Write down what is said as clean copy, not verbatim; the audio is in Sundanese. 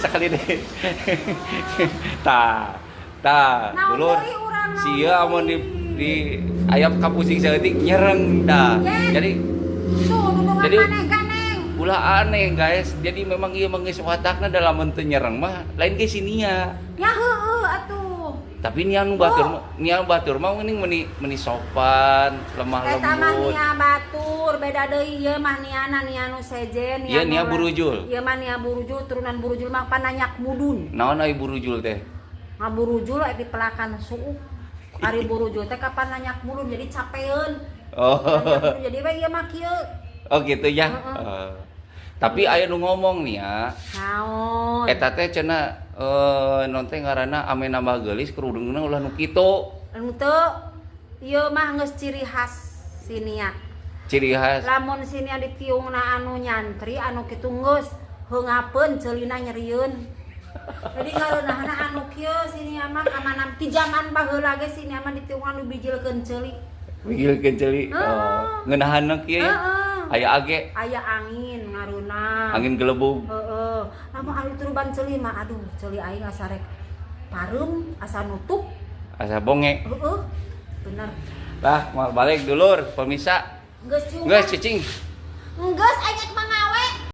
Sakali deui. Tah, tah, Naon dulur. deui urang, naon Sia amun di deui? Di ayam kapusing saeutik nyereng tah. Ye. Jadi Tuh, nulungan Jadi- maneh ganeng. Ulah aneh, guys. Jadi memang ieu mah geus watakna, dalam teu nyereng mah lain ge si Nia. Ya heueuh atuh. Tapi nia nu batur Oh. mah, nia batur mah mending meni meni sopan, lemah Eta mah lembut. Nia batur, beda deui ieu mah niana, nia nu sejen. Iya, nia burujul. Ieu mah nia burujul, turunan burujul mah pananyak mudun. Naon ai burujul teh? Ngaburujul aya dipelakan suuk. Ari burujul teh kapan nanyak mudun, jadi capeun. Oh. Nanyak mudun, jadi we ieu mah kieu. Oh gitu ya. Heeh. Tapi aya nu ngomong nih ya. Naon? Eta teh cenah non teh ngaranna ame nambah geulis kerudungna ulah nu kitu. Anu teu, ieu mah geus ciri khas si Nia. Ciri khas. Lamun si Nia ditiungna anu nyantri anu kitu, geus heungapeun ceulina, nyerieun. Jadi ngareunahna anu kieu si Nia mah kamana ti zaman baheula ge si Nia mah ditiungan nu bijilkeun ceuli. Bijilkeun ceuli. Heeh. Oh, ngeunahanna kieu ya. Heeh. Aya age. Aya angin ngareunah. Angin gelebug. Heeh. Lamun anu turuban ceuli mah, aduh, ceuli aing asa rek pareum, asa nutup. Asa bonge. Heeh. Bener. Lah, mau balik dulur, pemirsa. Geus cium. Geus cicing. Geus, aing rek